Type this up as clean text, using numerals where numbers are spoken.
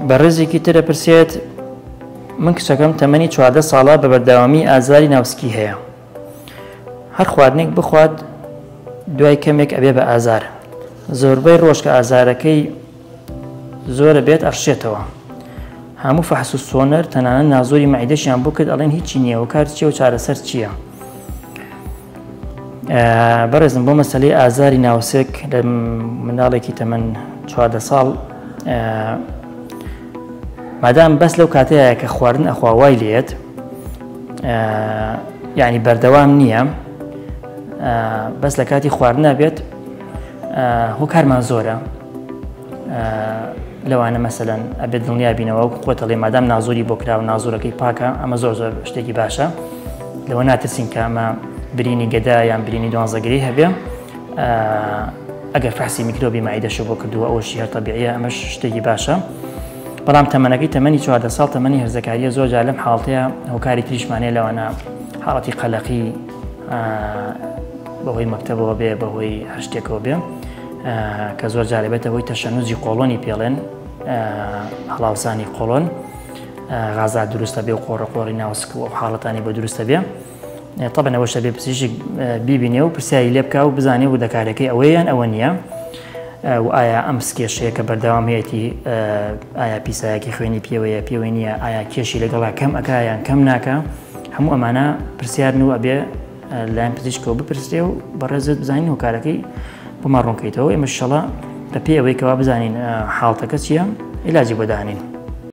بەڕێزێکی تر ئەپرسێت من کچەکەم تەمەنی 14 ساڵە بە بەردەوامی ئازاری ناوسکی هەیە هەر خواردنێک بخوات دوای کەمێک ئەبێ بە ئازار زۆربەی ڕۆژ کە ئازارەکەی زۆرە بێت ئەڕشێتەوە هەموو فەحس و سۆنەر تەنانەت نازۆری مەعیدەشیان بۆ کرد ئەڵێن هیچی نییە وکار چییە و چارەسەر چییە؟ بەڕێزم بۆ مەسەلەی ئازاری ناوسک لە منداڵێکی تەمەن 14 ساڵ مادام بەس لەو کاتەیە کە خواردن ئەخوا وای لێت یعنی بەردەوام نییە بەس لە کاتی خواردنە بێت هۆکارمان زۆرە لەوانە مەسەلەن ئەبێت دڵنیا بینەوە وەکو خۆت ئەڵێ مادام نازۆری بۆ کرا و نازۆرەکەی پاکە ئەمە زۆر زۆر شتێکی باشە لەوە ناترسین کە ئەمە برینی گەدا یان برینی دوانزەگری هەبێ ئەگەر فەحسی میکرۆبی مەعیدەشە بۆ کردووە ئەوەشی هەر تەبیعیە ئەمەش شتێکی باشە بەڵام تەمەنەکەی تەمەنی 14 ساڵ تەمەنی هەرزەکاریە زۆر جار لەم حاڵتەیە هۆکاری تریشمانەیە لەوانە حاڵەتی قەلەقی بەهۆی مەکتەبەوە بێ بەهۆی هەر شتێکەوە بێ کە زۆر جارێ بێتە هۆی تەشەنوجی قۆڵۆنی پێڵێن هەڵاوسانی قۆڵۆن غازات دروستە بێ و قۆڕە قۆڕی ناوسک و حاڵەتانی بۆ دروستە بێ طبعا ئەوەشە بێ پزیشک بیبینێ و پرسیاری لێ بکا و بزانێ وردەکارەکەی ئەوەیە یان ئەوە نییە و ئایا ئەم سکێشەیە کە بەردەوام هەیەی ئایا پیسایەکی خوێنی پێوەیە پێوەی نییە ئایا کێشی لەگەڵا کەم ئەکا یان کەم ناکە هەموو ئەمانە پرسیارن و ئەبێ لایەن پزیشکەوە بپرسرێ و بەڕێزت بزانین هۆکارەکەی بۆمان ڕوونکەیتەوە ئێمە شەڵە بە پێی ئەوەی کەوا بزانین حاڵتەکە چییە عیلاجی بۆ دانین.